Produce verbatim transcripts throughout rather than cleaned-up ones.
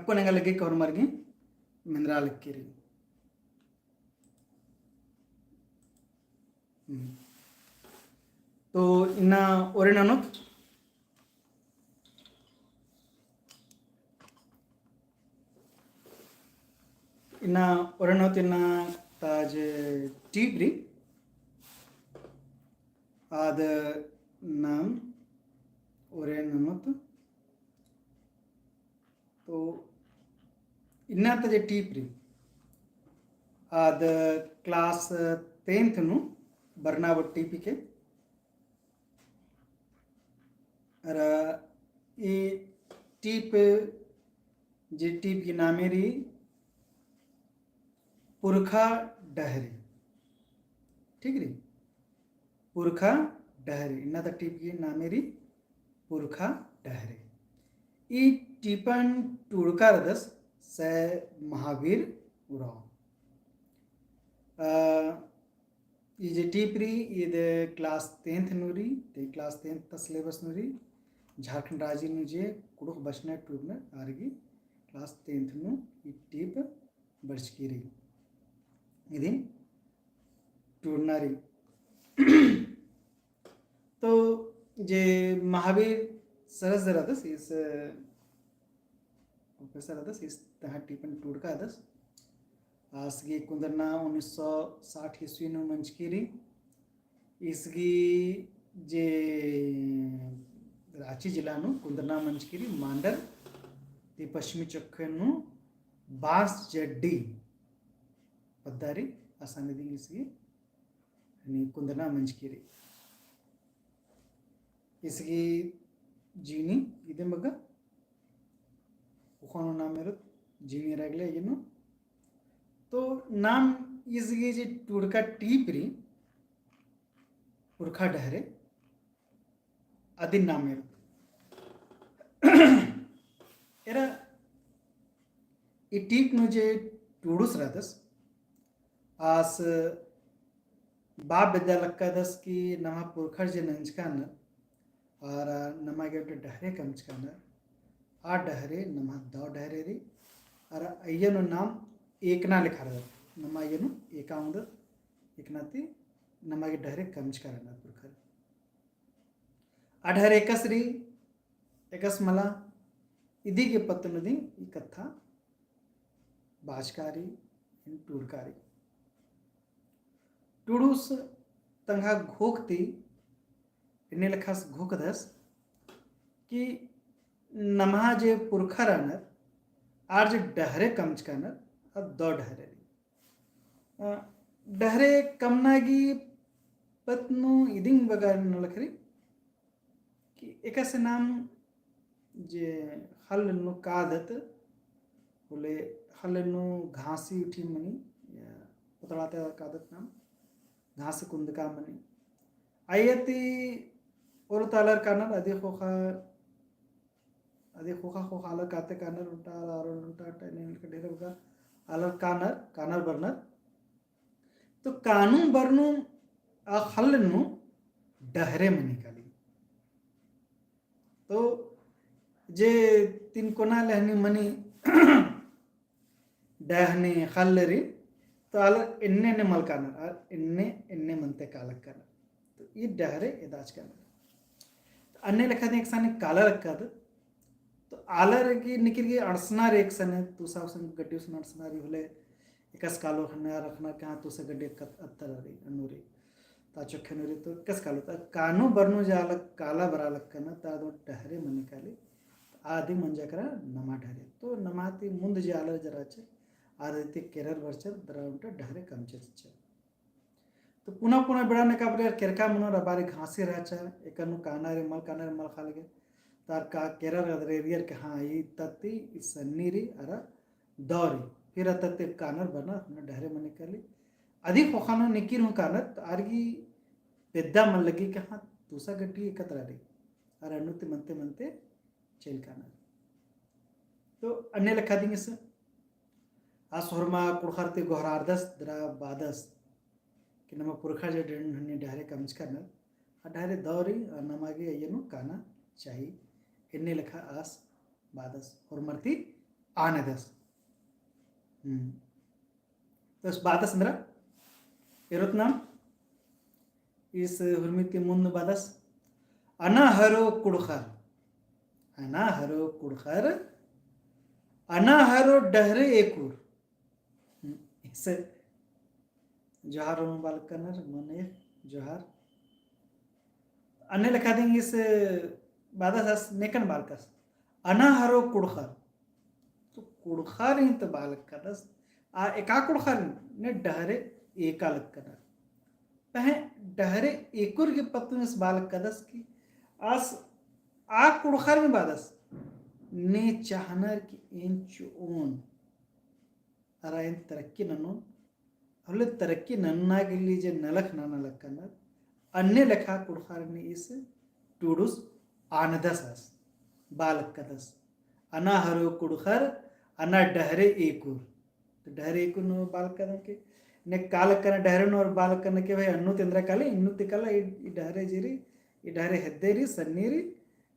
कोनेंगा लग्गी कि होरमर गे मेंदरा लग्गी रई। हम्म। तो इन्ना ओरे ननोत, इन्ना ओरे ननोत इन्ना ता जे टीप रई, आद नाम ओरे ननोत। तो इन्ना ता जे टीप रई, आद class tenth नू बरना बट्टी पीके। अरा ई टीप, जे टीप गही नामे रई पुरखा डहरे। ठीक रई? पुरखा डहरे। इन्ना ता टीप गही नामे रई पुरखा डहरे। ई टीपन टूड़का रअदस सै महावीर उराँव। अ, ई जे टीप रई, ईद class tenth नू रई, ते class tenth ता syllabus नू रई, झारखंड राजी नू जे कुँड़ुख़ बछनर टूड़नर आर गही class tenth नू ई टीप बरचकी रई। इदिन टूड़ना रई। तो जे महावीर सरस जे रअदस, ईस professor रअदस, ईस तहाँ टीपन टूड़का रअदस। आस गही कुन्दरना उन्नीस सौ साठ ईस्वी नू मंजकी रई। ईस गही जे राँची जिला नू कुन्दरना मंजकी रई, मांडर ती पश्चिमी चोक्खन नू बांस जड्डी पद्दा रई, असन इदिन ईस गही कुन्दरना मंजकी रई। ईस गही जीवनी इदिम बग्गे उखनो नाम एरोत, जीवनी रअगले इन्नु। तो नाम ईस गही जे टूड़का टीप रई, पुरखा डहरे, अदिन नाम एरोत। एरा ई टीप नू जे टूड़ुस रअदस, आस बआ बेद्दा लक्कादस कि नम्है पुरखर जे नंजकानर, अरा नमा गे ओन्टे डहरे कमचकानर, आ डहरे नम्है दौ डहरे रई, अरा अइय्या नू नाम एकना लेखा रअदत, नमा अइय्या नू एका ओंगदत, एकना ती नमा गे डहरे कमचका रअनर पुरखर। आ डहरे एकस रई, एकस मला, इदी गे पत्त नू दिम ई कत्था बाचका रई, टूड़का रई। टूड़ुस तंग्है घोख ती एन्ने लेखास घोखदस कि नम्है जे पुरखर रअनर, आर जे डहरे कमचकानर, आ दौ डहरे रई। अ, डहरे कमना गही पत्त नू इदिंग बगर नलख रई कि एकासे नाम जे हल नू कादत, होले हल नू घासी उठी मनी, या पुतड़ा ता कादत नाम, घासी कुन्दका मनी। अइय्या ती ओर ता आलर कानर, अदी ख़ोख़ा, अदी ख़ोख़ा ख़ोख़ा आलर काते कानर, ओन्टा आलर, ओन्टा टेने ढेर बग्गे आलर कानर, कानर बरनर। तो कानू बरनू आ ख़ल्ल नू डहरे मनी काली। तो जे तिनकोना लेहनी मनी डहरे ख़ल्ल रई, तो आलर एन्ने एन्ने मल कानर, आर एन्ने एन्ने मनते कालक कानर। तो ई डहरे एदाच कानर। अन्ने लेखा दिम एकसाने काला लक्कादत। तो आलर गे निकिर गे अंड़सना रई एकसाने, तुसा उसन गड्डी उसन अंड़सना रई होले, एकासे कालो ख़ने आर अख़ना कहाँ तुसा गड्डी अत्तर रई, अन्नु रई। ता चोखे नू रई तो एकासे कालो, ता कानू बरनू जे आलर काला बरआ लक्कनर, ता दौ डहरे मनी काली, ता आदी मंजा केरा नमा डहरे। तो नमा ती मुन्द जे आलर जे रहचर, आर ती केरर बरचर, दरा ओन्टा डहरे कमचर चिच्चर। तो पुना पुना बेड़ा नू का बरआ केरका मनोर आ बारी घासी रहचा, एका नू काना रई मल, काना रई मल ख़ाल गे। तार का केरर अदर एरियर के हाँ, ई तत्ती, ई सन्नी रई, अरा दौ रई। फिर आ तत्ती कानर बरनर, अपना डहरे मनी काली। अदी ख़ोख़ा नू निकिर हूँ कानर, तो आर गे बेद्दा मल लग्गी के हाँ, तुसा गड्डी एकतरा रई। अरा अन्नु ती मनते मनते चइल कानर। तो अन्ने लेखा दिम एस आस होरमा कुँड़ुख़र ती गोहरारदस दरा बादस कि नमा पुरखर जे डहरे कमचकानर, आ डहरे दौ रई, आ नमा गे अइय्या नू काना चाही। एन्ने लेखा आस बादस होरमर ती आनदस। हम्म। तो इस बादस एन्दरा एरोत नाम इस हुरमी ती मुन्द बादस, अना हरो कुँड़ुख़र, अना हरो कुँड़ुख़र, अना हरो डहरे एकुर। हम्म, इस जोहार होरमा बालकनर, मने जोहार। अन्ने लेखा दिम इस बादस आस नेकन बालकस, अना हरो कुँड़ुख़र। तो कुँड़ुख़र ही तो बालकदस, आ एका कुँड़ुख़र ने डहरे एका लक्कनर। पहें डहरे एकुर गे पत्तुन इस बालकदस कि आस आ कुँड़ुख़र में बादस ने चाहनर कि एन चिओन अरा एन तरक्की ननोन, होले तरक्की नन्ना गे लिए जे नलख नना लक्कनर, अन्ने लेखा कुँड़ुख़र ने इस टूड़ुस आनदस आस, बालकदस। अना हरो कुँड़ुख़र, अना डहरे एकुर। तो डहरे एकुर नू बालकदन के, ने काल कना डहरे नू और बालकदन के भाई अन्नु ती एन्दरा काली, इन्नु ती काला, ई, ई डहरे जे रई, ई डहरे हेद्दे रई, सन्नी रई,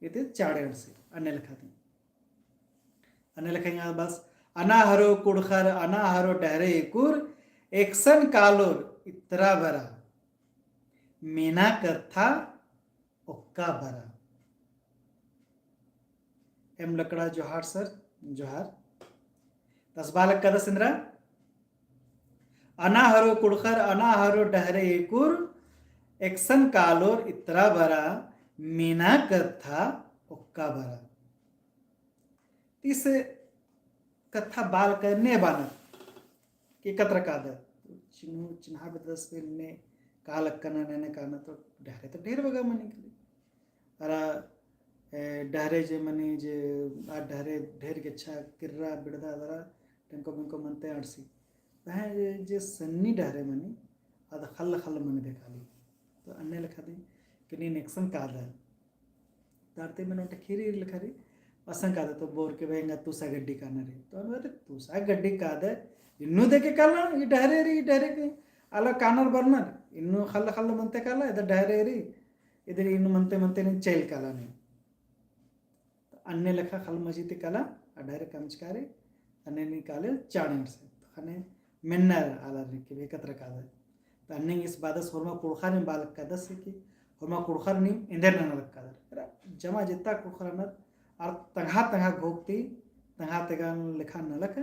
इते चाड़े अंड़सी, अन्ने लेखा ती। अन्ने लेखा एंगा बादस, अना हरो कुँड़ुख़र, अना हरो डहरे एकुर, एकसन कालोर इतरा बरा, मेना कत्था ओक्का बरा। एम लकड़ा जोहार सर, जोहार। तस बालकदस एन्दरा, अना हरो कुँड़ुख़र, अना हरो डहरे एकुर, एकसन कालोर इतरा बरा, मेना कत्था ओक्का बरा। इस कत्था बालकदन ने बानर कि कतरा कादर। चिन्हु चिन्हा बेद्दस फिर ने काल कना ने, ने काना तो डहरे तो ढेर बग्गे मनी काली। अरा, ए, डहरे जे मनी जे, आ डहरे ढेर गेच्छा किर्रा बिड़दा दरा, टेंको बेंको मनते अंड़सी। पहें जे, जे सन्नी डहरे मनी, आद खल्ल खल्ल मनी दे काली। तो अन्ने लेखा ती कि नीन एकसन कादर। तारते में नोटे खीरी लेखा रई, असन कादर तो बोर के भाई एंगा तुसा गड्डी काना रई। तो अनु अरे तुसा गड्डी कादर, इन्नु देके काला, ई डहरे रई, ई डहरे के, आला कानर बरनर, इन्नु खल्ल खल्ल मनते काला, इदर डहरे रई, इदर इन्नु मनते मनते नीन चइल काला नीन। तो अन्ने लेखा खल मझी ती काला, आ डहरे कमचका रई, अन्ने नीन काले चाड़े अंड़से। तो खने मेन्नर आलर के बे कतरा कादर। तो अन्ने इस बादस होरमा कुँड़ुख़र नीम बालकदस कि होरमा कुँड़ुख़र नीम एन्देर नना लक्कदर। अरा जमा जेत्ता कुँड़ुख़र रअनर, आर तंगआ तंगआ घोख ती, तंगआ तेंगआ लेखा नलख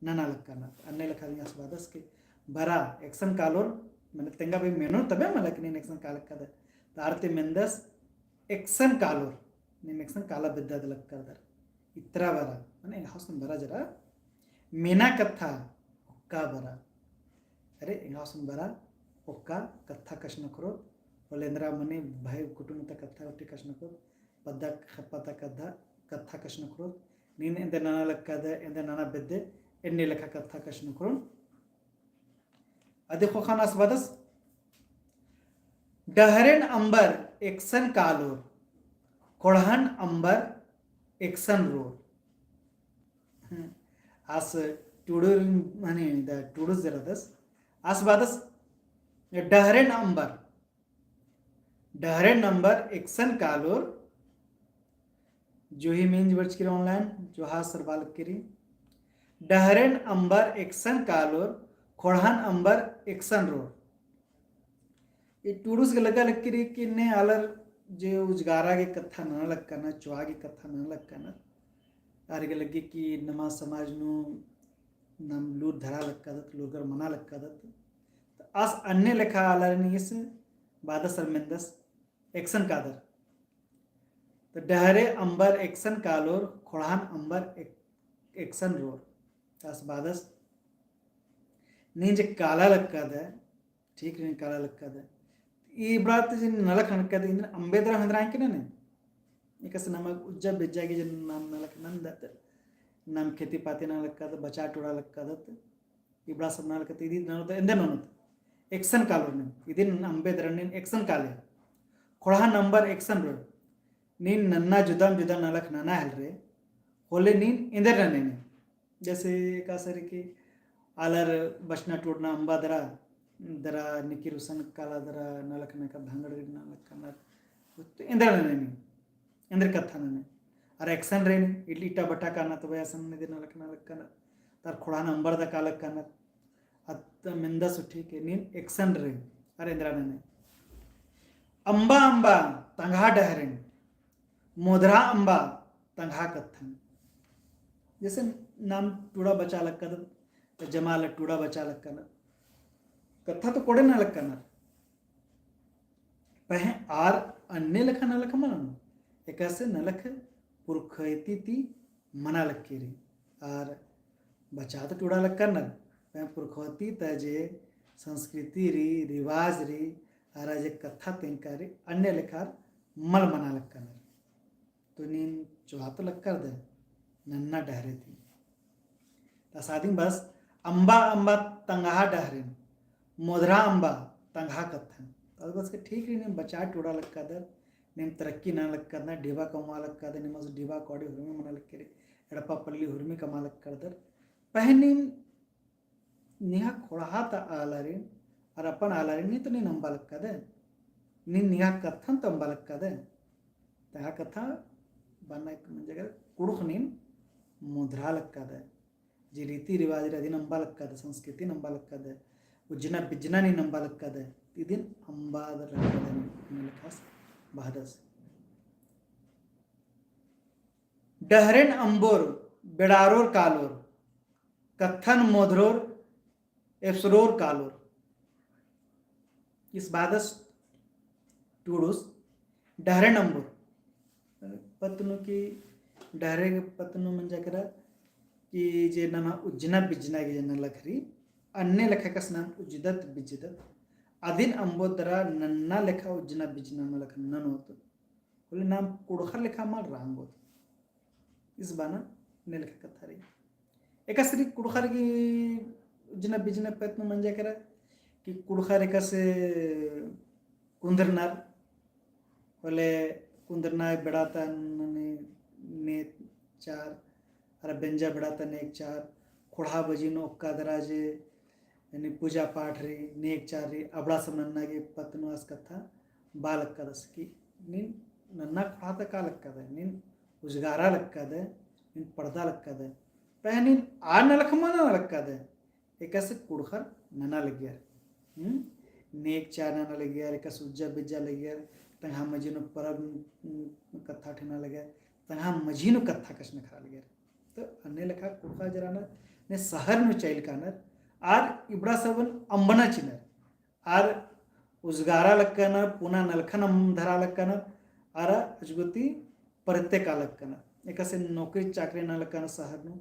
नना लक्कनर। अन्ने लेखा दिम आस बादस कि बरा एकसन कालोर, मने तेंगा भाई मेनो तबे मला कि नीन एकसन काला कादर। तो आर ती मेन्दस एकसन कालोर, नीम एकसन काला बेद्दा दे लक्कदर। इतरा बरा, मने एंगा हौसन बरा जरा, मेना कत्था ओक्का बरा। अरे, एंगा हौसन बरा ओक्का कत्था कछनखरोत, होले एन्दरा मने भाई कुटुम ता कत्था उट्टी कछनखरोत, पद्दा खप्पा ता कत्था, कत्था कछनखरोत, नीन एन्देर नना लक्कदय, एन्देर नना बेद्दय, एन्ने लेखा कत्था कछनखरोन। अदी ख़ोख़ा आस बादस, डहरेन अम्बर एकसन कालोर, ख़ोंड़हन अम्बर एकसन रोर। हम्म, आस टूड़ुर, माने द टूड़ुस जरा दस, आस बादस, डहरेन अम्बर, डहरेन अम्बर एकसन कालोर, जूही मिंज बरचकी रई online, जोहार सर बालकरी। डहरेन अम्बर एकसन कालोर, ख़ोंड़हन अम्बर एकसन रोर। ई टूड़ुस गे लग्गा लक्की रई कि ने आलर जे उजगारा गे कत्था नना लक्कनर, चोआ गे कत्था नना लक्कनर, आर गे लग्गी कि नमा समाज नू नाम लूर धरा लक्कादत, लूरगर मना लक्कादत। तो आस अन्ने लेखा आलारिन इस बादस अरा मेंदस एकसन कादर। तो डहरे अम्बर एकसन कालोर, ख़ोंड़हान अम्बर एक-, एकसन रोर। आस बादस नीन जे काला लक्कादय, ठीक रई, काला लक्कादय। ई बड़ा ती जे नलख नलख कादय, इन्द्र अम्बे दरा हंदरा है कि ना ने? एकस नमा उज्जा बेज्जा गे जे नाम नलख नंदत, नाम खेती पाती नना लक्कादत, बचा टोड़ा लक्कादत। इबड़ा सब नना लक्कादत, इदी ननोत, एन्देर ननोत। एकसन कालोर नीन, इदी अम्बे दरा नीन एकसन काले। ख़ोंड़हान अम्बर एकसन रोय। नीन नन्ना जुदाम जुदा नलख नना हेलरे, होले नीन एन्देर नने ने। जैसे एकासे रई कि आलर बचना टूड़ना अम्बा दरा, दरा निकिर उसन काला दरा नलख नना का धांगड़ नलख नना, तो एन्देर नने नीन, एन्देर कत्था नने। अरा एकसन रई नीन, इट-, इटा बटा काना तो वैसन ने दिन लखना लग काना। तार खोड़हान अम्बर दा कालक काना। अत्त मेंदस उठी के नीन एकसन रई, अरा एन्दरा नने। अम्बा अम्बा तंगआ डहरेन, मोधरा अम्बा तंगआ कत्थन। जैसे नाम टूड़ा बचा लग कादत, तो जमा ले टूड़ा बचा लग काना। कत्था तो कोड़े ना लग काना। पहें आर अन्ने लेखा नलख मल ननोत, एकासे नलख पुरखैती ती मना लग केरी। आर बचा तो टूड़ा लग कानर, पहें पुरखैती ता जे संस्कृति रई, रिवाज रई, आर जे कत्था तेंका रई, अन्ने लेखा आर मल मना लग कानर। तो नीन चोहा तो लग कादय, नन्ना डहरे ती। ता सादिम बस, अम्बा अम्बा तंगआ डहरेन, मोधरा अम्बा तंगआ कत्थन। तो बस के ठीक रई, नीम बचा टूड़ा लग कादर, नीम तरक्की नना लग कादर, ढिबा कमआ लग कादर, नीम बस ढिबा कौड़ी हुरमी मना लग केरी, एड़पा पल्ली हुरमी कमआ लग कादर। पहें नीम निंग्है खोड़हा ता आलारिन, अरा अपन आलारिन नीन तो नीन अम्बा लग कादय, नीन निंग्है कत्थन तो अम्बा लग कादय। तंगआ कत्था बअना एक मंजा केरा, कुँड़ुख़ नीन मोधरा लग कादय। जे रीति रिवाज रई अदिन अम्बा लग कादय, संस्कृतिन अम्बा लग कादय, उज्जना बिज्जना नीन अम्बा लग कादय, इदिन अम्बा लग कादय, नीन लेखास बअदस। डहरेन अम्बोर, बेड़ारोर कालोर, कत्थन मोधरोर, एप्सरोर कालोर। ईस बअदस टूड़ुस डहरेन अम्बोर। पत्त नू कि डहरे पत्त नू मंजा केरा कि जे नम्है उज्जना बिज्जना गे जे नलख रई, अन्ने लेखा एकासे नाम उज्जदत बिज्जदत। अदिन अम्बोत दरा नन्ना लेखा उज्जना बिज्जना नलख ननोत। होले नाम कुँड़ुख़र लेखा मल रअंगोत। ईस बअना अन्ने लेखा कत्था रई। एकासे रई कुँड़ुख़र गही उज्जना बिज्जना पत्त नू मंजा केरा कि कुँड़ुख़र एकासे कुन्दरनर, होले कुन्दरना बेड़ा ता नने नेग चार, अरा बेंजा बेड़ा ता नेग चार, खोड़हा बजी नू ओक्का दरा जे यानी पूजा पाठ रई, नेग चार रई, अबड़ा सब नन्ना गे पत्त नू आस कत्था बआ लग कादस कि नीन नन्ना खोड़हा ता का लग कादय, नीन उजगारा लग कादय, नीन पड़दा लग कादय। पहें नीन आ नलख मल नना लग कादय, एकासे कुँड़ुख़र नना लगियर। हम्म? नेग चार नना लगियर, एकासे उज्जा बिज्जा लगियर, तंग्है मझी नू परब, हम्म, कत्था ठेना लगियर, तंग्है मझी नू कत्था कछनखरआ लगियर। तो अन्ने लेखा कुँड़ुख़र जे रअनर, ने शहर नू चइल कानर, आर इबड़ा सबन अम्बना चिनर, आर उजगारा लग कानर, पुना नलखन अम्ब धरा लग कानर, आर अजगुती परते का लग कानर। एकासे नौकरी चाकरी नना लग कानर शहर नू,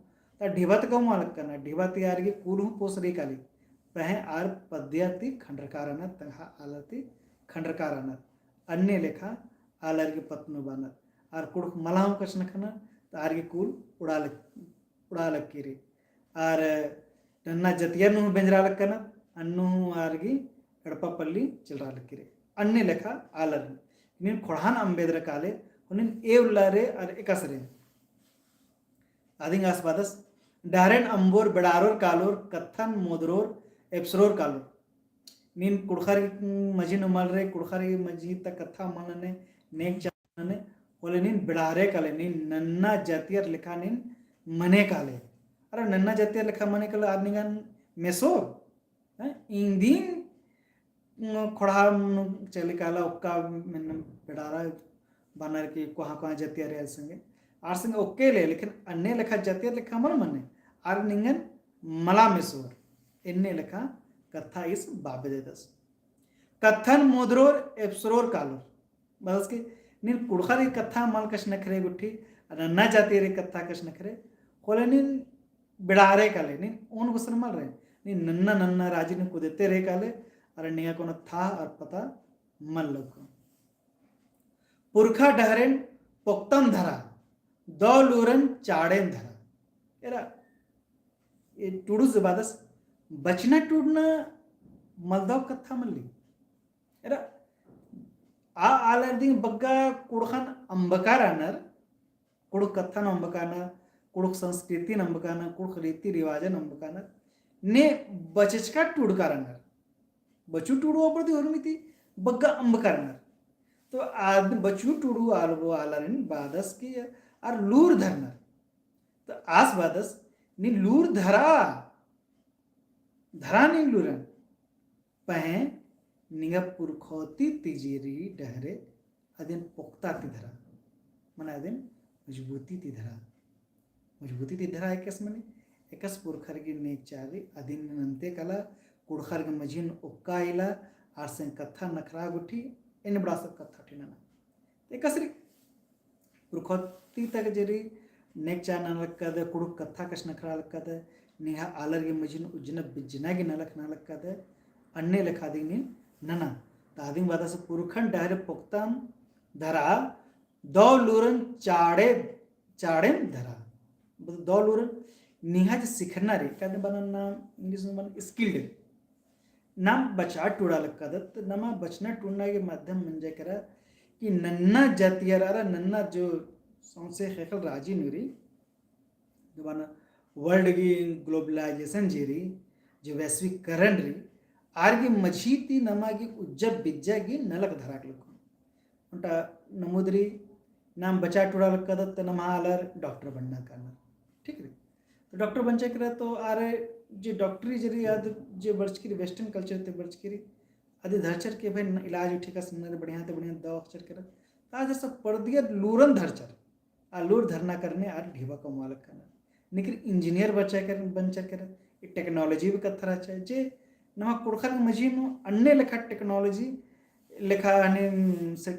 ता ढिबा ता कमआ लग कानर, ढिबा ती आर गे कुल हूँ पोसरई काली, पहें आर पद्दिया ती खंडरका रअनर, तंग्है आलर ती खंडरका रअनर। अन्ने लेखा आलर गे पत्त नू बअनर। आर कुँड़ुख़ मला हूँ कछनखरनर, ता आर गे कुल उड़ा लग, उड़ा लग केरी। आर नन्ना जतियर नू हूँ बेंजरा लग कानर, अन्नु हूँ आर गे एड़पा पल्ली चिलरा लग केरी। अन्ने लेखा आलर नीन खोड़हान अम्बेदर काले, होले नीन ए उल्ला रई अरा एकासे रई। अदिन आस बअदस, डहरेन अम्बोर, बेड़ारोर कालोर, कत्थन मोदरोर, एप्सरोर कालोर। नीन कुँड़ुख़र मझी नू मल रई, कुँड़ुख़र मझी ता कत्था मल नने, नेग चार नने, होले नीन बेड़ारे काले, नीन नन्ना जातियर लेखा नीन मने काले। अरा नन्ना जातियर लेखा मने काले आर निंगन मेसोर, हैं? इन्दिन, उम, खोड़हा नू चली काला ओक्का मेन बेड़ारा बअनर कि कोहाँ कोहाँ जातियर रई आर संगे। आर संगे ओक्के ले, लेकिन अन्ने लेखा जातियर लेखा मल मने। आर निंगन मला मेसोर। एन्ने लेखा कत्था ईस बआ बेद्ददस। कत्थन मोदरोर एप्सरोर कालोर। बस कि नीन कुँड़ुख़र ही कत्था मल कछनखरे गुट्ठी, अरा नन्ना जातियर ही कत्था कछनखरे, होले नीन बेड़ारे काले, नीन ओन गुसन मल रई, नीन नन्ना नन्ना राजी नू कुदेते रई काले, अरा निंगा कोनो थाह अरा पता मल लग्गो। पुरखा डहरेन पोक्तम धरा, दौ लूरन चाड़ेन धरा। एरा, ए टुड़ुस जे बअदस, बचना टुड़ना मलदौ कत्था मल्ली। एरा, आ आलर दिम बग्गे कुँड़ुख़न अम्बका रअनर, कुँड़ुख़ कत्थन अम्बका रअनर, कुँड़ुख़ संस्कृतिन अम्बका रअनर, कुँड़ुख़ रीति रिवाजन अम्बका रअनर, ने बचचका टुड़का रअनर। बचु टुड़ु अबड़दी हुरमी ती बग्गे अम्बका रअनर। तो आद बचु टुड़ु आलबो आलारिन बअदस कि आर लूर धरनर। तो आस बादस नीन लूर धरा, धरा नीन लूरन। पहें निंगा पुरखौती ती जे रई डहरे अदिन पोक्ता ती धरा, मने अदिन मजबूती ती धरा। मजबूती ती धरा एकासे मने, एकासे पुरखर गे नेग चारी, अदिन नन्ते काला, कुँड़ुख़र गे मझी नू ओक्का इला, आर संग कत्था नखरा गुट्ठी, एन्ने बड़ा सब कत्था ठी नना। एकासे रई पुरखौती तक जे रई नेग चार नना लक्कदय, कुँड़ुख़ कत्था कछनखरा लक्कदय, निंग्है आलर गे मझी नू उज्जना बिज्जना गे नलख नना लक्कदय, अन्ने लेखा अदिन नीन नना। तो अदिन बादस पुरखन डहरे पोक्तन धरा, दौ लूरन चाड़े, चाड़ेम धरा। मतलब दौ लूरन निंग्है जे सिखरना रई, कादे बअनर नाम English नू बअनर skilled। नाम बछार टूड़ा लक्कदत, नमा बछार टूड़ना गे माध्यम मंजा केरा कि नन्ना जातियर अरा नन्ना जो सौंसे ख़ेख़ेल राजी नू रई, जो बअनर world गे globalization जे रई, जो वैश्वीकरण रई, आर गे मझी ती नमा गे उज्जा बिज्जा गे नलख धरआ लक्कन। ओन्टा नमुद रई, नाम बछार टूड़ा लक्कदत, तो नम्है आलर doctor बनना कानर। ठीक रई। तो doctor बनचा केरा तो आर जे डॉक्टरी जे रई आद जे बरचकी रई western culture ती बरचकी रई, अदी धरचर कि भई इलाज ठीक से नना रई, बढ़िया ती बढ़िया दवा अख़चर केरा। तो आद सब परदियर लूरन धरचर। आ लूर धरना करने आर ढिबा कमआ लक्कनर। निकिर engineer बचा कर, बनचर केरा, ई technology भी कत्था रहचा, जे नमा कुँड़ुख़र मझी नू अन्ने लेखा technology लेखा हने से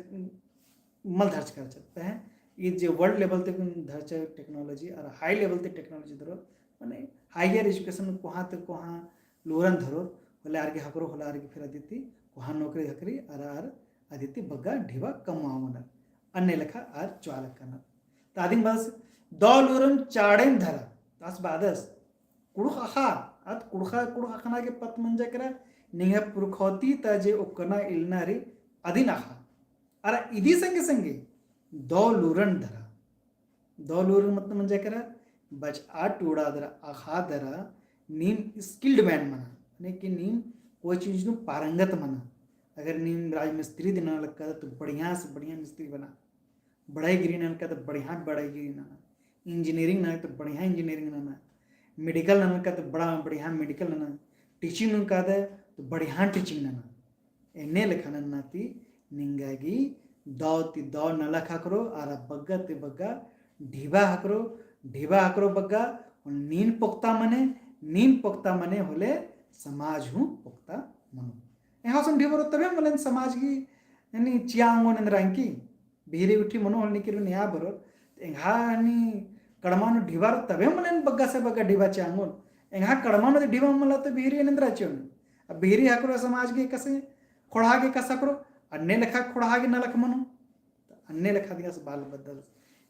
मल धरचका रहचा। पहें ई जे world level ती धरचा technology अरा high level ती technology धरो, मने higher education कोहाँ ती कोहाँ लूरन धरोर, होले आर गे ख़क्खरो, होले आर गे फिर अदी ती कोहाँ नौकरी ख़क्खरी, अरा आर अदी ती बग्गा ढिबा कमआ ओनर। अन्ने लेखा आर चोआ लक्कनर। तो अदिन बादस दौ लूरन चाड़ेम धरा। तो आस बादस कुँड़ुख़ अख़ा, आद कुँड़ुख़ा, कुँड़ुख़ अख़ना गे पत्त मंजा केरा, निंग्है पुरखौती ता जे ओक्कना इलना रई, अदिन अख़ा। अरा इदी संगे संगे दौ लूरन धरा। दौ लूरन मतलब मंजा केरा, बछार टूड़ा दरा, अख़ा दरा, नीम skilled man मना, यानी कि नीम कोई चीज नू पारंगत मना। अगर नीम राजमिस्त्री दिम नना लक्कदत तो बढ़िया से बढ़िया मिस्त्री बना। बढ़ईगिरी नना लक्कदत तो बढ़िया बढ़ईगिरी नना। Engineering नना लक्कदत तो बढ़िया engineering नना। Medical नना लक्कदत तो बड़ा बढ़िया medical नना। Teaching नना लक्कदत तो बढ़िया teaching नना। एन्ने लेखा नन्ना ती निंगा गे दौ ती दौ नलख ख़क्खरो, अरा बग्गा ती बग्गा ढिबा ख़क्खरो, ढिबा ख़क्खरो बग्गा, और नीन पोक्ता मने, नीन पोक्ता मने होले समाज हूँ पोक्ता मनो। एंग्है गुसन ढिबा रओ तबे मलेन समाज गे, यानी चिआ ओंगोन एन्दरा एंकी। बिहरी गुट्ठी मनो होले निकिर नेआ बरोर। एंग्है यानी कड़मा नू ढिबा रओ तबे मलेन बग्गा से बग्गा ढिबा चिआ ओंगोन। एंग्है कड़मा नू ढिबा मला तो बिहरी एन्दरा चिओन। अब बिहरी ख़क्खरो समाज गे एकासे, ख़ोंड़हा गे एकासे ख़क्खरो, अन्ने लेखा ख़ोंड़हा गे नलख मनो। तो अन्ने लेखा दिया से बाल बदल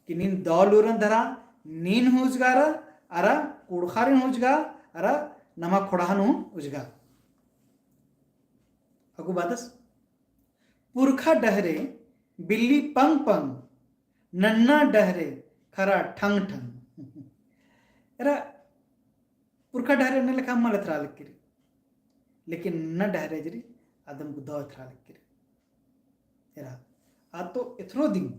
कि नीन दौ लूरन धरा, नीन हूँ उजगा रआ, अरा कुँड़ुख़ारिन हूँ उजगा, अरा नमा ख़ोंड़हन हूँ उजगा। अगु बादस पुरखा डहरे बिल्ली पंग पंग, नन्ना डहरे खरा ठंग ठंग। एरा पुरखा डहरे अन्ने लेखा मल एथरा लक्की रई, लेकिन नन्ना डहरे जे रई अदिम गे दौ एथरा लक्की रई। एरा आ तो एथरो दिम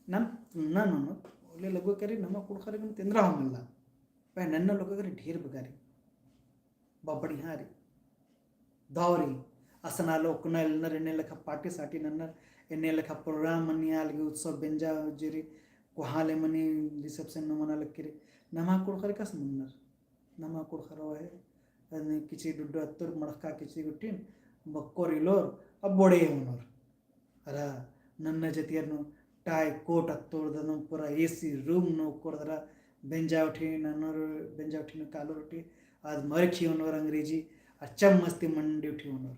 नाम तुलना ननोत, होले लग्गो केरा नमा कुँड़ुख़र गे एन्दरा हूँ मल्ला। पहें नन्ना लोग गे ढेर बग्गे रई। बा बढ़िया रई। दौ रई। असन आलर ओक्कना इलनर एन्ने लेखा party साटी नन्नर, एन्ने लेखा program मनिया लगी उत्सव बेंजा जे रई, कोहाँ ले मनी reception नू मना लक्की रई। नमा कुँड़ुख़र एकासे मन्नर। नमा कुँड़ुख़र ओहे, अने किचरी डुड्डो अत्तोर मड़ख़का किचरी गुट्ठिन, बक्कोर इलोर, अब बोड़े ओनोर। अरा नन्ना जतियर नू tie coat अत्तोर ददम पूरा AC room नू ओक्कोर दरा बेंजा उठी ननोर, बेंजा उठी नू कालोर उठी, आद मरखी ओनोर अंग्रेजी, आ चम्मच ती मंडी उठी ओनोर।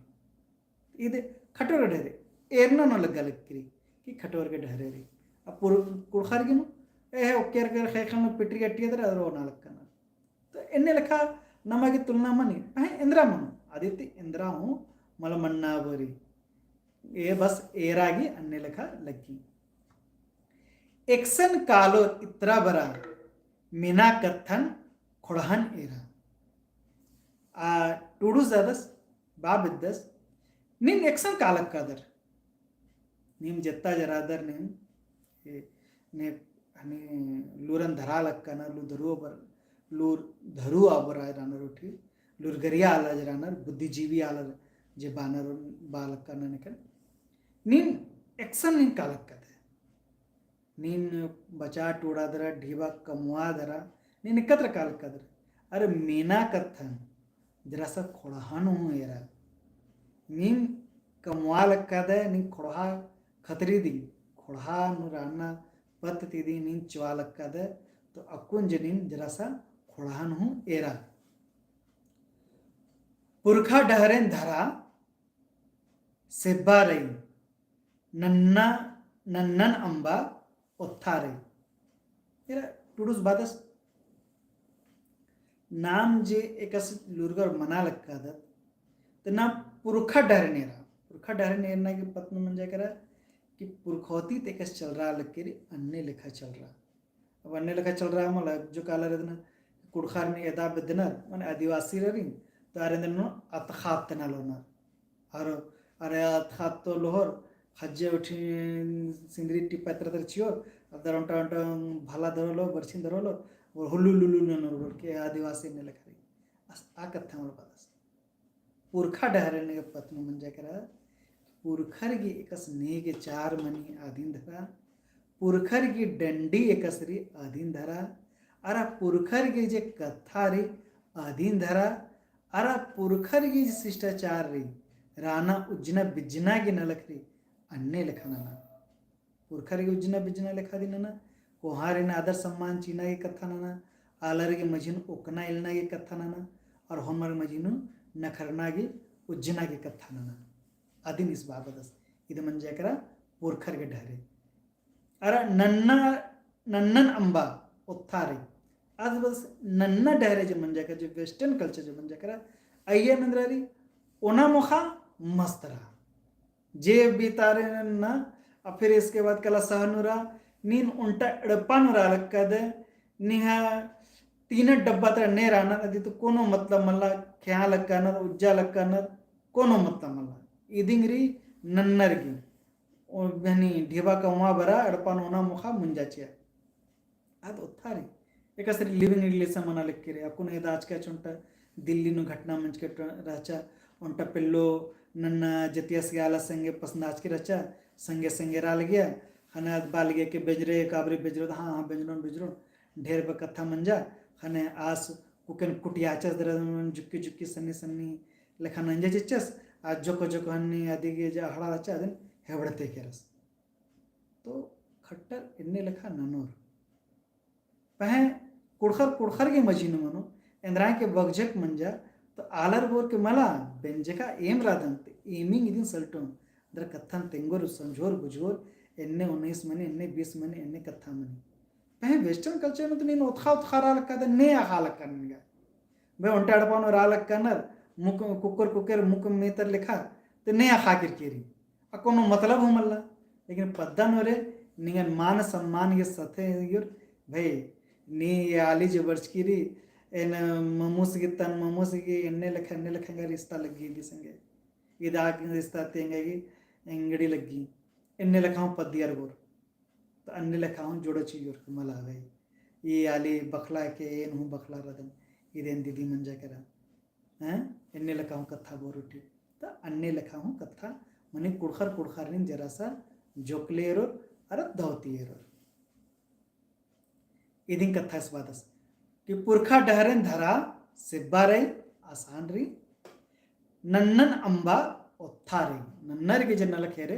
इदे खटोर डहरे, एरना नू लग्गा लक्की रई, कि खटोर गे डहरे रई। अब पुर-, कुँड़ुख़र गे नू, एहे ओक्कर कर ख़ेख़ेल नू पिटरी अट्टी दरा, अदरो ना लक्कनर। तो एन्ने लेखा नमा गे तुलना मनी, पहें एन्दरा मनो, अदी ती एन्दरा हूँ मल मन्ना बरी। ए बस एरा गे अन्ने लेखा लग्गी। एकसन कालोर इतरा बरा, मेना कत्थन ख़ोंड़हन एरा। आ टूड़ुस जादस, बा बेद्दस, नीम एकसन कालक्कादर। नीम जेत्ता जरादर नीम, ए, ने हनी लूरन धरा लक्कनर, लूर धरू अबर, लूर धरू अबर आय रअनर उठी, लूर गरिया आलर जे रअनर, बुद्धिजीवी आलर जे बअनर बआ लक्कनर नेकन। नीन एकसन नीन का लक्कदय। नीन बचा टूड़ा दरा, ढिबा कमवा दरा, नीन एकत्र का लक्कदर। अरे मेना कत्थन, जरा सा खोड़हा नू हूँ एरा। नीन कमवा लक्कदय, नीन खोड़हा खतरी दी, खोड़हा नू रअना पत्त ती दी नीन चवा लक्कदय, तो अक्कुन जे नीन जरा सा खोड़हा नू हूँ एरा। पुरखा डहरेन धरा, सेब्बा रई, नन्ना, नन्नन अम्बा ओत्था रई। एरा टुडुस बादस नाम जे एकस लूरगर मना लक्कादत, ते नाम पुरखा डहरेन एरा। पुरखा डहरेन एरना गे पत्त नू मंजा केरा कि पुरखौती ते एकस चलरआ लक्की रई, अन्ने लेखा चलरआ। अब अन्ने लेखा चलरआ मला, जो काला रअदन कुँड़ुख़ारिन एदा बेद्दनर, माने आदिवासी रअरिन, तो आर एन्देर नू अतख़ा तेना लोनर। और अरे अतख़ा तो लोहर, ख़ज्जे उठी सिंदरी टिप्पा एतरा तर चिओर, अदर ओन्टा ओन्टा भला धरोलो, बरछिन धरोलो, और हुल्लू लुल्लू ननोर बोल के आदिवासी एन्ने लेखा रई। अस-, आ कत्था मला बादस। पुरखा डहरेन गे पत्त नू मंजा केरा, पुरखर गे एकस नेग चार मनी आदिन धरा, पुरखर गे डंडी एकस रई आदिन धरा, अरा पुरखर गे जे कत्था रई आदिन धरा, अरा पुरखर गे जे शिष्टाचार रई, रअना उज्जना बिज्जना गे नलख रई, अन्ने लेखा नना। पुरखर गे उज्जना बिज्जना लेखा दिम नना, कोहारिन आदर सम्मान चिअना गे कत्था नना, आलर गे मझी नू ओक्कना इलना गे कत्था नना, और होरमर मझी नू नखरना गे उज्जना गे कत्था नना। अदिन ईस बआ बअदस, इद मंजा केरा पुरखर गे डहरे। अरा नन्ना, नन्नन अम्बा ओत्था रई। आद बस नन्ना डहरे जे मंजा केरा, जो western culture जे मंजा केरा, अइय्या नन्दरा रई, ओना मोख़ा मस्त रआ। जे बितारे ना, आ फिर इसके बाद कला सहनुरा, नीन ओन्टा एड़पा नू रआ लक्कदय, निंग्है तीन डब्बा तरा ने रअनर, अदी तो कोनो मतलब मल्ला, खेआ लक्कनर, उज्जा लक्कनर, कोनो मतलब मल्ला। इदिंग रई नन्नर गे। ओ बहनी ढिबा कमवा बरा, एड़पा नू ओना मोख़ा मुंजा चिआ। आद ओत्था रई। एकस रई living relation मना लक्की रई। अक्कुन एदा आचका ओन्टा दिल्ली नू घटना मंजकी रहचा, ओन्टा पेल्लो नन्ना जतियस गे आला संगे पसंदाचकी रहचा, संगे संगे रआ लगिया, ख़ने आद बआ लगिया कि बेंजरे, काबरी बेंजरो, हाँ, हाँ, बेंजरोन, बेंजरोन, ढेर बग्गे कत्था मंजा, ख़ने आस कुकेन कुटियाचस दरा जुक्की जुक्की सन्नी सन्नी लेखा नंजा चिच्चस, आ जोको जोको हन्नी अदिगे जे अहड़ा रहचा अदिन हेबड़ते केरस। तो खट्टर एन्ने लेखा ननोर। पहें कुँड़ुख़र कुँड़ुख़र गे मझी नू मनो, एन्दरा के बगझक मंजा, तो आलर बोर के मला, बेंजका एम रअदन, ते एमिंग इदिन सलटोन, दरा कत्थन तेंगोर, समझोर, बुझोर, एन्ने उन्नीस मनी, एन्ने बीस मनी, एन्ने कत्था मनी। पहें western culture नू तो नीन ओत्ख़ा ओत्ख़ा रआ लक्कदय, ने अख़ा लक्कन निंगा। बे ओन्टा एड़पा नू रआ लक्कनर, मुक, कुक्कर कुक्कर मुक मेतर लेखा, ते ने अख़ा केरकी रई। आ कोनो मतलब हूँ मल्ला। लेकिन पद्दा नू रे निंगन मान सम्मान गे सथे गे, भई, नी ये आली जे बरचकी रई, एन ममुस गे तन ममुस गे एन्ने लेखा, एन्ने लेखा गा रिश्ता लग्गी इदी संगे। इदा रिश्ता तेंगा गे एंगड़ी लग्गी। एन्ने लेखा हूँ पद्दियर बोर। तो अन्ने लेखा हूँ जोड़ो चिओर के मला भई। ये आली बखला के एन हूँ बखला रअदन। इदेन दीदी मंजा केरा। हैं? एन्ने लेखा हूँ कत्था बोर उठी। तो अन्ने लेखा हूँ कत्था मनी कुँड़ुख़र कुँड़ुख़ारिन जरा सा जोकले एरोर, अरा दौती एरोर। इदिन कत्था ईस बअदस कि पुरखा डहरेन धरा सेब्बा रई, आसान रई, नन्नन अम्बा ओत्था रई। नन्नर गे जे नलख एरे,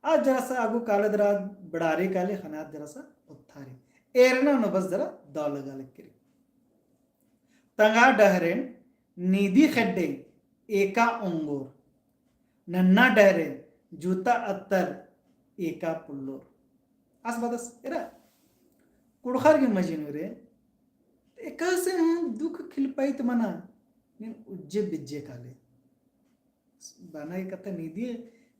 आ जरा सा आगू काले दरा बड़ारी काले ख़ने आद जरा सा ओत्था रई। एरना नू बस जरा दौ लगा लक्की रई। तंगआ डहरेन नीदी ख़ेड्डे एका ओंगोर, नन्ना डहरेन जूता अत्तर एका पुल्लोर। आस बअदस एरा कुँड़ुख़र गे मझी नू रे, एकासे हूँ दुख खिलपइत मना, नीन उज्जे बिज्जे काले। बअना गे कत्था नीदी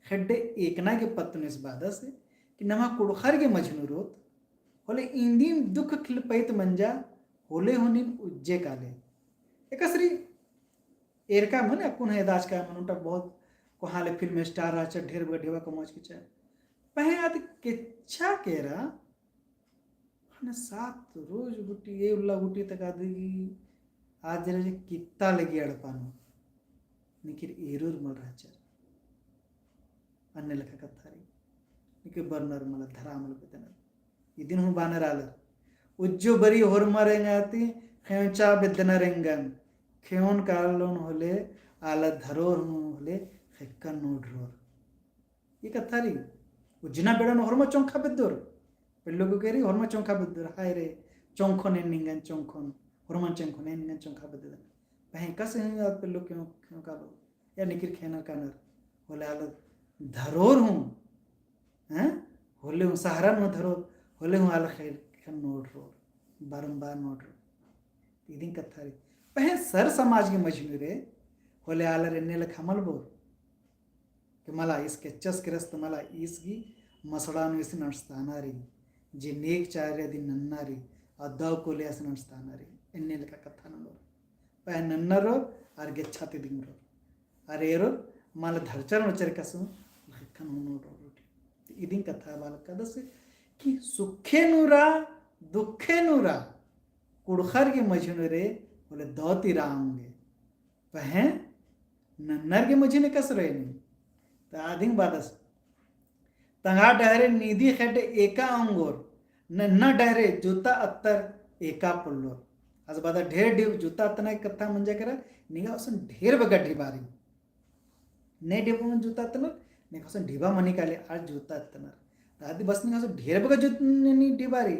ख़ेड्डे एकना गे पत्त नू ईस बअदस कि नमा कुँड़ुख़र गे मझी नू रओत, होले इन्दिम दुख खिलपइत मंजा, होले हूँ नीन उज्जे काले। एकासे रई एरका मने अक्कुन हूँ एदा आचका मने ओन्टा बहुत कोहाँ ले film star रहचा, ढेर बग्गे ढिबा कमवाचकी रहचा। पहें आद केच्छा केरा ने सात रोज गूटी, ए उल्ला गूटी तक आदि गे, आद जे कित्ता लगी एड़पा नू, निकिर एरोर मल रहचर। अन्ने लेखा कत्था रई। निकिर बरनर मला, धरा मल बेद्दनर। इदिन हूँ बअनर आलर। उज्जो बरी होरमर एंगा ती खेंचा बेद्दनर एंगन। खेओन कालोन होले, आलर धरोर हूँ होले, ख़ेक्कन नू डरोर। ई कत्था रई। उज्जना बेड़ा नू होरमा चोंखा बेद्दोर। पेल्लो गे रई होरमा चोंखा बेद्दोर। हाय रे, चोंखोन एन निंगन चोंखोन। होरमा चोंखोन एन निंगन चोंखा बेद्ददन। पहें एकासे हूँ आद पेल्लो खेओ, खेओ कालो। या निकिर खेअनर कानर। होले आलर धरोर हूँ। हैं? होले हूँ सहरन हूँ धरोर। होले हूँ आलर ख़ेक्कन नू डरोर। बारंबार नू डरोर। इदिन कत्था रई। पहें सर समाज गे मझी नू रई। होले आलर एन्ने लेखा मल बओर। कि मला ईस केच्चस केरस ता मला ईस गही मसड़ा नू ईस नंजताना रई, जे नेग चारी अदिन नन्ना रई, अदौ कोले ईस नंजताना रई, एन्ने लेखा कत्था ननोर। पहें नन्नर रओर, आर गेच्छा ती दिम रओर। आर एरोर, मला धरचर मचर कसु, ख़ेक्कन हूँ नू डरोर। इदिन कत्था बआ लगदस कि सुखे नू रआ, दुखे नू रआ, कुँड़ुख़र गही मझी नू रई, होले दौ ती रआ ओंगे। पहें नन्नर गही मझी नू एकासे रई नीन। ता अदिन बअदस। तंग्है डहरे नीदी ख़ेड्ड एका ओंगोर, नन्ना डहरे जूता अत्तर एका पोल्लोर। आस बअदस ढेर ढिब जूता अत्तना गही कत्था मंजा केरा, निंगा गुसन ढेर बग्गे ढिबा रई। ने ढिबोन जूता अत्तनर, निंगा गुसन ढिबा मनी काली आर जूता अत्तनर। ता अदिन बअदस निंगा गुसन ढेर बग्गे जूता नीन ढिबा रई,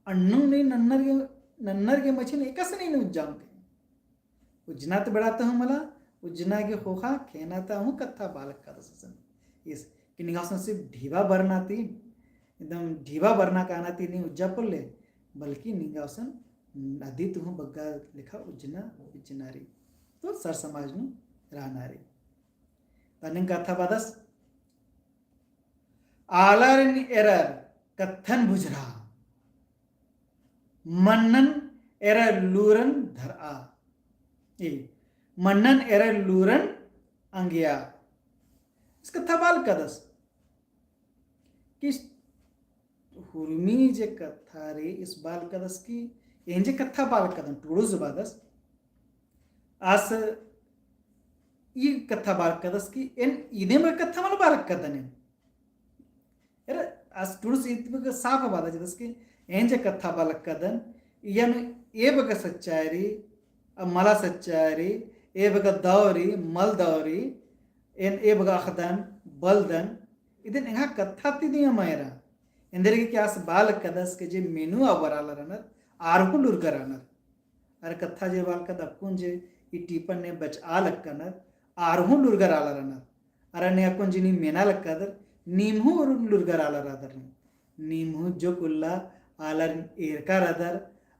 अन्नु नीन नन्नर गही, नन्नर गही मझी नू एकासे नीन उज्जा ओंगे। उज्जना ता बेड़ा ता हूँ मला, उज्जना गही ख़ोख़ा खेअना ता हूँ कत्था बआ लगदस असन। ईस, कि निंगा गुसन सिर्फ ढिबा बरना ती, एकदम ढिबा बरना काना ती नीन उज्जा पोल्ले, बल्कि निंगा गुसन अदी ती हूँ बग्गे लेखा उज्जना, उज्जना रई। तो सर समाज नू रअना रई। ता अदिन कत्था बअदस, आलारिन एरर कत्थन बुझरआ, मन्नन एरर लूरन धरआ। ए, मन्नन एरर लूरन अंगिया। ईस कत्था बआ लगदस कि हुरमी जे कत्था रई, ईस बआ लगदस कि एन जे कत्था बआ लगदन, टूड़ुस बअदस। आस ई कत्था बआ लगदस कि एन इदिम कत्था मल बआ लगदन एन। एरा आस टूड़ुस इदिम साफ बअदस कि एन जे कत्था बआ लगदन, इयन ए बग्गे सच्चाई रई, अ मला सच्चाई रई, ए बग्गे दौ रई, मल दौ रई, एन ए बग्गे अख़दन, बलदन, इदिन एंग्है कत्था ती दिम मल एरा। एन्देरगे कि आस बआ लगदस कि जे मेनू अवर आलर रअनर, आर हूँ लूरगर रअनर। अरा कत्था जे बआ लगदस अक्कुन जे ई टीपन ने बचआ लगनर, आर हूँ लूरगर आलर रअनर। अरा ने अक्कुन जे नीम मेना लगदर, नीम हूँ लूरगर आलर रअदर। नीम हूँ जोक उल्ला आलर एरका रअदर,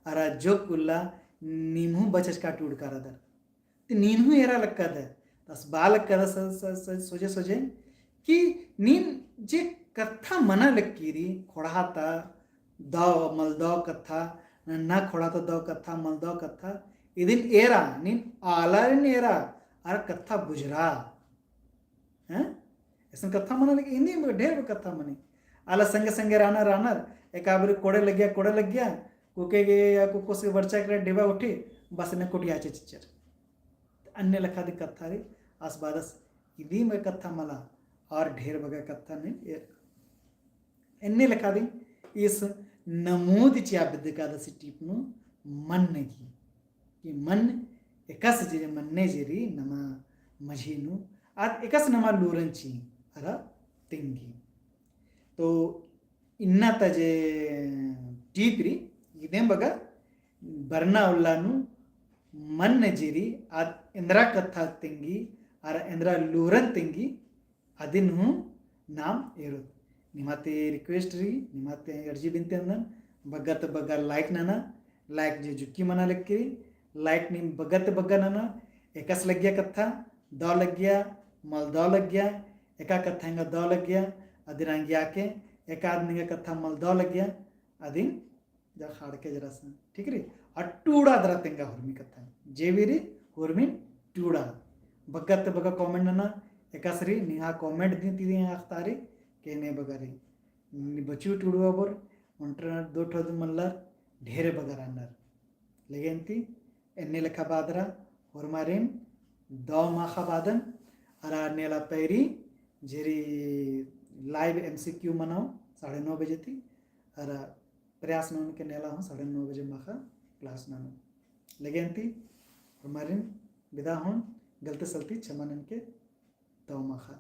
अरा जोक उल्ला नीम हूँ बचचका टूड़का रअदर। ती नीन हूँ एरा लगदर। आस बआ लगदस स-, स-, स-, सोझे सोझे कि नीन जे कत्था मना लगी रई, ख़ोंड़हा ता दौ, मलदौ कत्था, नन्ना ख़ोंड़हा ता दौ कत्था, मलदौ कत्था, इदिन एरा, नीन आलारिन एरा, अरा कत्था बुझरा। हैं? असन कत्था मना लगी, इन्नी ढेर कत्था मनी। आला संगे संगे रअनर, रअनर, एका बारी कोड़े लगिया, कोड़े लगिया, कुके गे या कुकोस गे बरचा केरा, ढिबा उठी, बस ने कुटिया चिच्चर। अन्ने लेखा दी कत्था रई, आस बअदस इदिम कत्था मला, अरा ढेर बग्गे कत्था नीन एरा। एन्ने लेखा दी ईस नमूद चिआ बेद्दकादस टीप नू मन्न गही। कि मन्न एकासे जे मन्ने जे रई नमा मझी नू, आद एकासे नमा लूरन चिई अरा तेंगी। तो इन्ना ता जे टीप रई, इदिम बग्गे बरना उल्ला नू मन्न जे रई, आद एन्दरा कत्था तेंगी, अरा एन्दरा लूरन तेंगी, अदिन हूँ नाम एरोत। निमा ती request रई, निमा ती अर्जी बिनती ननन, बग्गे ती बग्गे like नना, like जे जुक्की मना लगी रई, like नीम बग्गे ती बग्गे नना, एकासे लग्गिया कत्था, दौ लग्गिया, मल दौ लग्गिया, एका कत्था एंगा दौ लग्गिया, अदिन अंगिया के, एका आद निंगा कत्था मल दौ लग्गिया, अदिन जा खाड़के जरा सा, ठीक रई? अरा टूड़ा दरा तेंगा हुरमी कत्था। जे भी रई, हुरमी टूड़ा। बग्गे ती बग्गे comment नना, एकासे रई, निंग्है comment दिम ती दिम अख़तारी, के ने बग्गे रई। नि बचू टूड़ुआ बोर, ओन्टर दो ठो दु मल्लर, ढेरे बगर रअनर। लेगेन ती एन्ने लेखा बादरा होरमारिन दव माखा बादन, अरा नेला पैरी जेरी live M C Q मनो साढ़े नौ बजे ती, अरा प्रयास ननोन के नेला हूँ साढ़े नौ बजे माखा class ननोन। लेगेन ती होरमारिन बिदा होन, गलती सलती क्षमा ननके दव माखा।